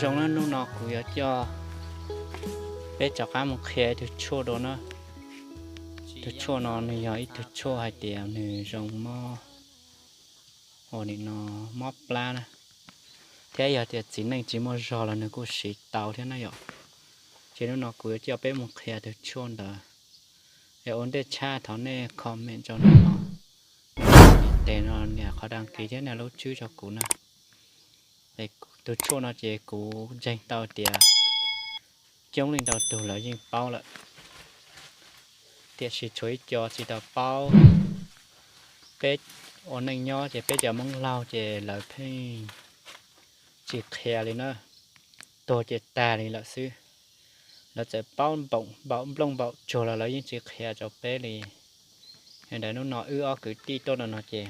Zoo na, hnub no kuv yuav coj peb rov qab mus qhia ib tug tshuaj dua na. Tus tshuaj no nws yog ib tug tshuaj hais tias nws zoo mob, ua nim no mob plab na, thiab yog tias txiv neej tsis muaj zog los nws kuj siv tau thiab na yom. Ces hnub no kuv yuav coj peb mus qhia tus tshuaj ntawd. Es ua ntej tshaj thov nej comment rau hnub no, tes no nias qhov đăng ký thiab nias lub tswb rau kuv na. Tus tshuaj no ces kuv ntseeg tau tias coob leej ntau tug lawv yeej paub lawm, tiam sis tshuav ib co tsis tau paub. Peb ua neej nyob ces peb cov Hmoob laug ces lawv pheej tsis qhia li na, tuag ces tag li lawm xwb. Lawv txawm paub npaum npaum nplooj npaum tsuag los lawv yeej tsis qhia rau peb li. Yog li ntawd hnub no wb ob kwv tij tuaj no no ces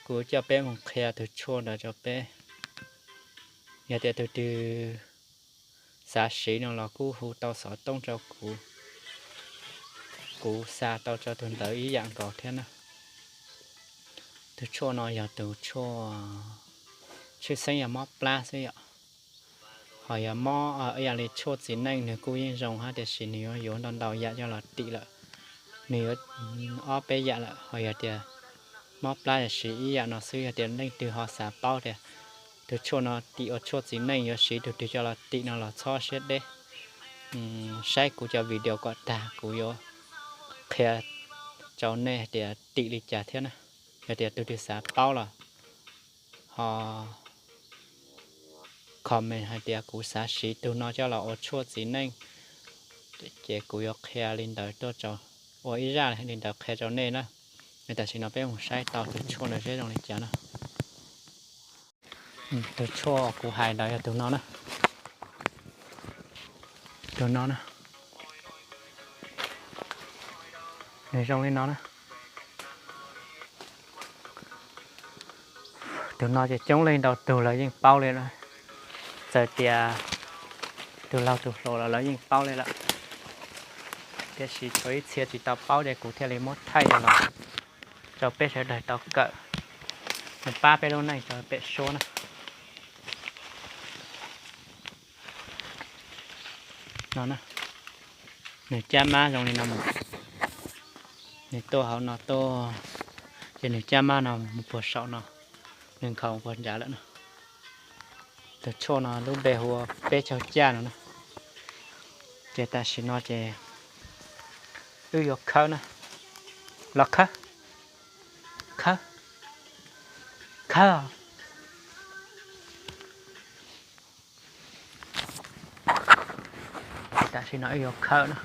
kuv coj peb mus qhia tus tshuaj ntawd rau peb. Yog tias tus twg xav siv no los kuj hu tau xov tooj rau kuv, kuv xa tau rau tus ntawd ib yam nkaus thiab na. Tus tshuaj no yog tus tshuaj tshwj xeeb yog mob plab xwb yom. Ho yog mob ib yam li tshuaj txiv neej nws kuj yeej zoo hab, tiam sis nws yuav yuav ntau ntau yam coj los tim lawm. Nws yuav ob peb yam lawm, ho yog tias mob plab yog siv ib yam no xwb. Yog tias leej twg ho xav paub tias tus tshuaj no tim ua tshuaj txiv neej yuav siv tus twg coj los tim no los txhob siab deb, saib kuv cov video kom tag kuv yuav qhia rau nej tias tim li cas thiab na. Yog tias tus twg xav paub los ho comment hais tias kuv xav siv tus no coj los ua tshuaj txiv neej, ces kuv yuav qhia li ntawd tuaj rau, ua ib zaj li ntawd qhia rau nej na. Tam sim no peb mus saib tau tus tshuaj ntawd seb zoo li cas na. Tus tshuaj kuv hais ntawd yog tus no na. Tus no na, nws zoo li no na. Tus no ces coob leej ntau tug lawv yeej paub li lawm, txawm tias tus laug tus hluas los lawv yeej paub li lawm, tiam sis tshuav ib txhia tsis tau paub ces kuv thiaj li muab thaij los rau peb sawv daws tau kawm, mus pab peb lub neej rau pem suab na. No, nws caj mab zoo li no, nws tuaj hauv no tuaj, ces nws caj mab no mus puag saum no, nws nkhaus puag nrad lawm no. Tus tshuaj no lub npe hu ua peb caug caj no na. Ces tam sim no ces wb yuav khawb na, los khawb, khawb, khawb. Tam sim no wb yuav khawb na,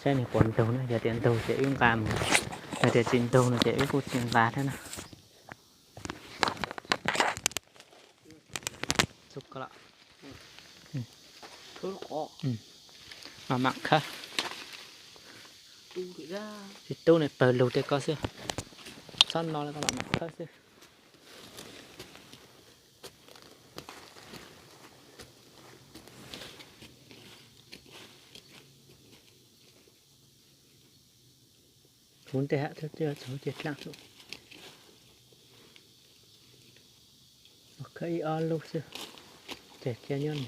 saib nws puas ntug na, yog tias ntug ces wb nqa mus, yog tias tsis ntug no ces wb kuj tsis nqa thiab na. Mam mam khawb, tsis tub ne, pawg lug tej ko xwb, txhob no los koj mam mam khawb xwb. Kuv ntej hab txog ces dlaab, khawb ib ob lub xwb, ces cia nyob.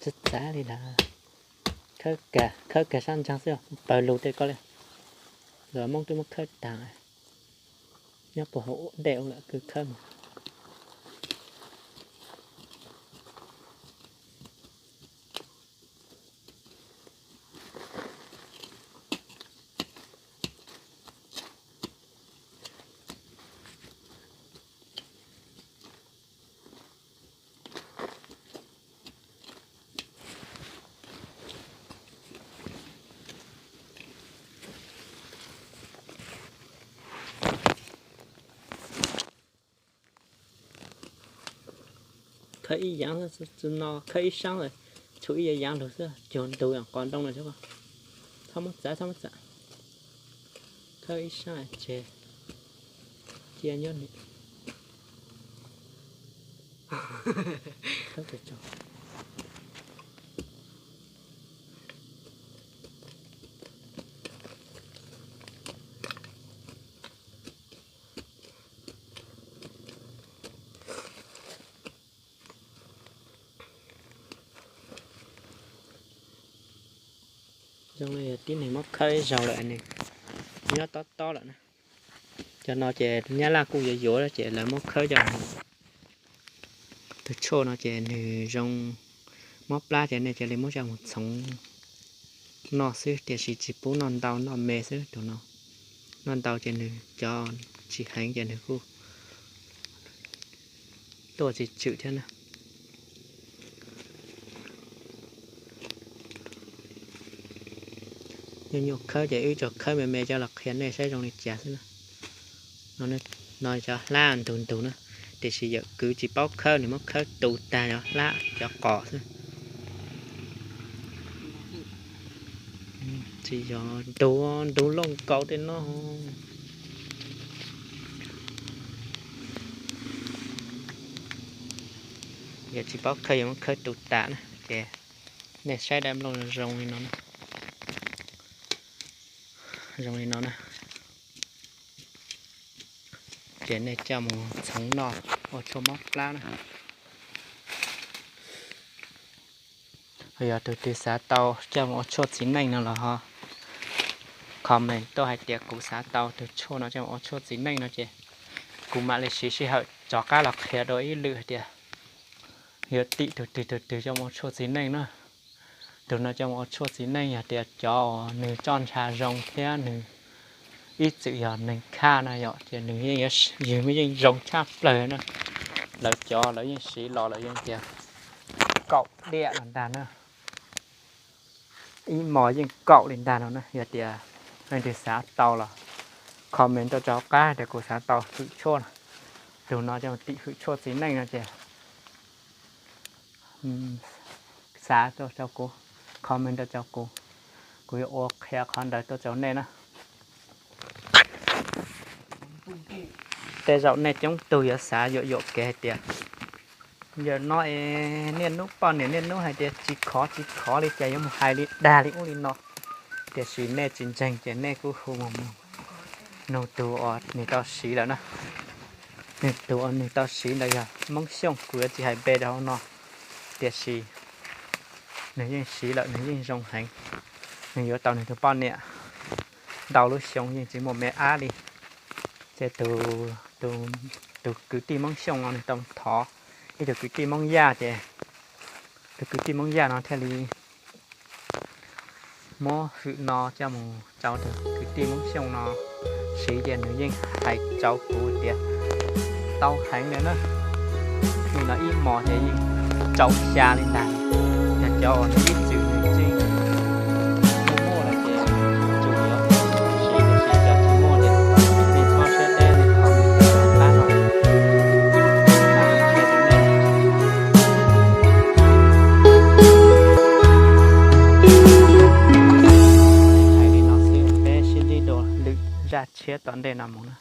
Txav txav li lawm, khawb kag sab ntseeg xwb, pawg lug tej ko li, los Hmoob twb muab khawb taag, nyob puag hauv dej ua lawm kws khawb mus. Khawb ib yaav, no khawb ib saab, tshuav ib yaav lug xwb, cuag ntug qos ntoo no. Txhob muab txav, txhob muab txav. Khawb ib saab tseg. cia nyob ni. Zoo li tib neeg muab khawb ib zaug lawm nws nyob tob tob lawm na. Cov no ces nyab laj kuj yuav yuav ces lawv muab khawb coj mus. Tus tshuaj no ces nws zoo mob plab ces nej cia li muab coj mus txhoov noj xwb, tiam sis tsis pub noj ntau, noj me xwb tus no. Noj ntau ces nws cov tsis heev ces nws kuj tuaj tsis tswm thiab na. Nyuaj nyuaj khawb ces wb tsuas khawb me me coj los qhia nej saib zoo li cas xwb na. No cov hlab ntug ntug na, tiam sis yawm kwv tsis paub khawb, nws muab khawb tu tag cov hlab cov qos xwb. Tsis yog ntug, ntug looj nkaus tej no. Yawm tsis paub khawb, yawm muab khawb tu tas na ces nej saib daim nplooj zoo li no, zoo li no na. Ces nej coj mus txhoov noj ua tshuaj mob plab na. Yog tus twg xav tau coj mus ua tshuaj txiv neej no los ho comment tuaj hais tias kuv xav tau tus tshuaj no coj mus ua tshuaj txiv neej no ces kuv mam li siv sij hawm rov qab los qhia dua ib lwm hais tias yuav tim tus twg tus twg coj mus ua tshuaj txiv neej na. Tus no coj mus ua tshuaj txiv neej yog tias cov uas nws txoj ntsha zoo thiab nws ib txwm yog neeg khaj no yom, ces nws yeej, ywg yeej zoo tshaj plaws na. Lawv cov lawv yeej siv los lawv yeej tias kaum diam los ntag na. Ib hmos yeej kaum li ntag no na. Yog tias leej twg xav tau los comment rau hauv qab tias kuv xav tau hwm tshuaj no. Tus no coj mus tim hwm tshuaj txiv neej no ces xav tuaj rau kuv, comment rau rau kuv, kuv yuav ua qhia qhov ntawd tuaj rau nej na. Tej zaum nej coob tug yuav xav yuam yuam kev hais tias yawm no es niaj hnub poj niam niaj hnub hais tias tsis khov tsis khov li cas yuav mus hais li dag li ub li no. Tiam sis nej tsis ntseeg ces nej kuj hu mus nug tus uas nws tau siv lawm na. Nws tus uas nws tau siv ntawd yog Hmoob Xyooj, kuv yuav tsis hais npe rau hauv no. Tiam sis nws yeej siv lawm, nws yeej zoo heev. Nws yuav tau nws tus poj niam ntau lub xyoo yeej tsis muaj me ab li. Ces tus kwv tij Hmoob Xyooj no nws tau thov ib tug kwv tij Hmoob Yaj ces tus kwv tij Hmoob Yaj no thiaj li muab hwm no coj mus rau tus kwv tij Hmoob Xyooj no siv ces nws yeej hais rau kuv tias tau heev li na. Nim no ib hmos ces yeej rau xya li ntag. Yog cov uas nws ib txwm nws tseem muaj muaj lawm ces tsuas yuav siv, tiam sis cov tsis muaj ces nej txhob siab deb, nej comment rau qab no. Hais li no xwb, peb sib ntsib dua lwm zaj tshiab tom ntej no mus na.